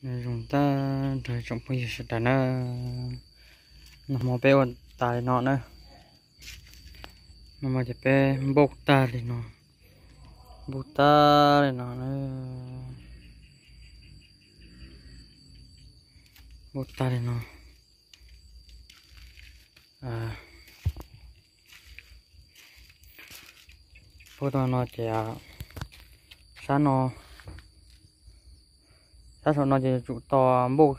Nyob zoo tag nrho tsoom phooj ywg sawv daws na, nag hmo peb ua tas li no na, nag hmo ces peb npauj tag li no, npauj tag li no, npauj tag li no. Npauj tag no ces sab no, sab saum no ces yuav tsum tos npauj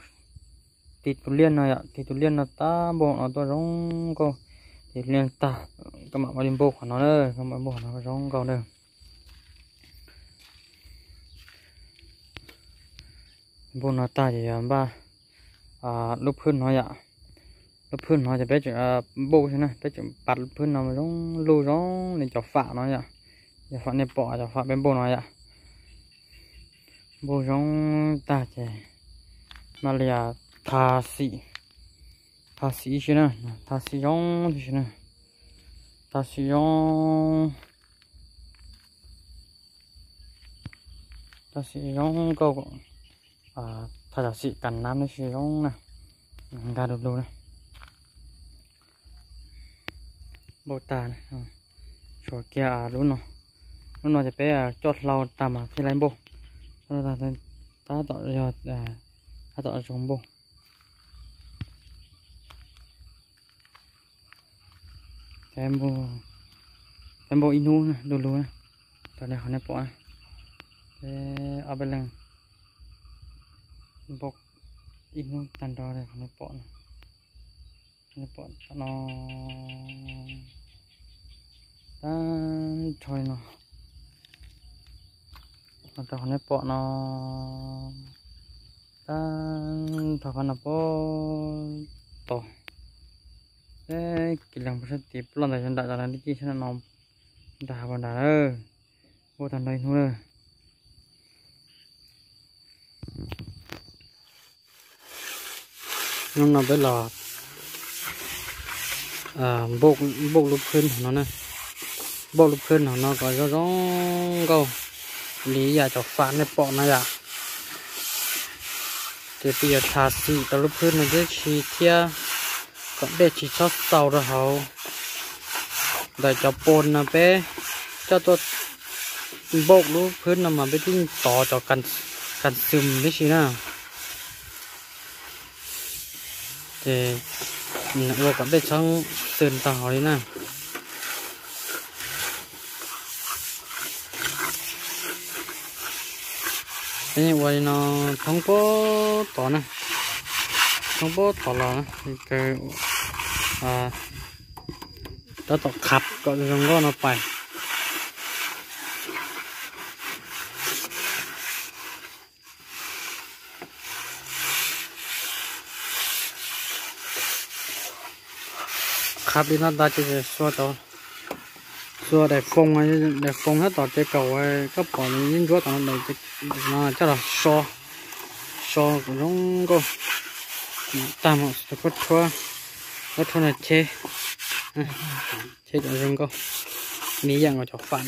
tig tus liaj no yom, tig tus liaj no tab npauj no tuaj zoo nkauj, tig liaj tag koj mam ua li npauj qhov no na, koj mam npauj qhov no zoo nkauj na. Npauj no tag ces yog npaj lub phwj no yom. Lub phwj no ces peb tseem npauj xwb na, peb tseem pat lub phwj no zoo luj zoo li cov fam no yom. Cov fam nej pom, cov fam peb npauj no yom. Npauj zoo tag ces mam li tha xim, tha xim ib si na, tha xim zoo tib si na, tha xim zoo, tha xim zoo nkauj, tha cov xim kas nab tib si zoo na, nkag du lug na. Npauj tag, tshuav kiag lub no, lub no ces peb coj hlau tag mas thiaj li npauj, tab tom yog, tab tom zoo npauj. Peb npauj ib hnub du lug na, raws li qhov nej pom na, peb ob peb leeg npauj ib hnub tag nrho li qhov nej pom no, nej pom tom no, tag nrho li no, los rau qhov nej pom no, tag nrho qhov no puag tod, ces kiv leeg puag sab tid ploj ntawd yog nram cov no, li ci sab no nram hav puag nrad na, npauj tag nrho ib hnub na. Hnub no peb los npauj lub phwj no na, npauj lub phwj no no kom zoo zoo nkauj li yam cov fam nej pom no yom. Ces peb yuav tha xim rau lub phwj no tib si thiab, kom dej tsis txhob xaus rau hauv. Ntawm cov pos no peb coj tuaj npauj lub phwj no mas peb twb tov cov kas xwm tib si na, ces ua kom dej txhob xwm tau hauv li na. Peb ua li no thoob puag tod na, thoob puag tod los, tab tom qhab kom zoo nkauj no pais. Qhab li no tas ces xua, xua daim foo, daim foo nyob tom tej kaum koj pom ntsuab tom no, coj los so, so kom zoo nkauj. Tag mam rhuav, rhuav no cheb, cheb kom zoo nkauj, me yaam nkaus cov fam.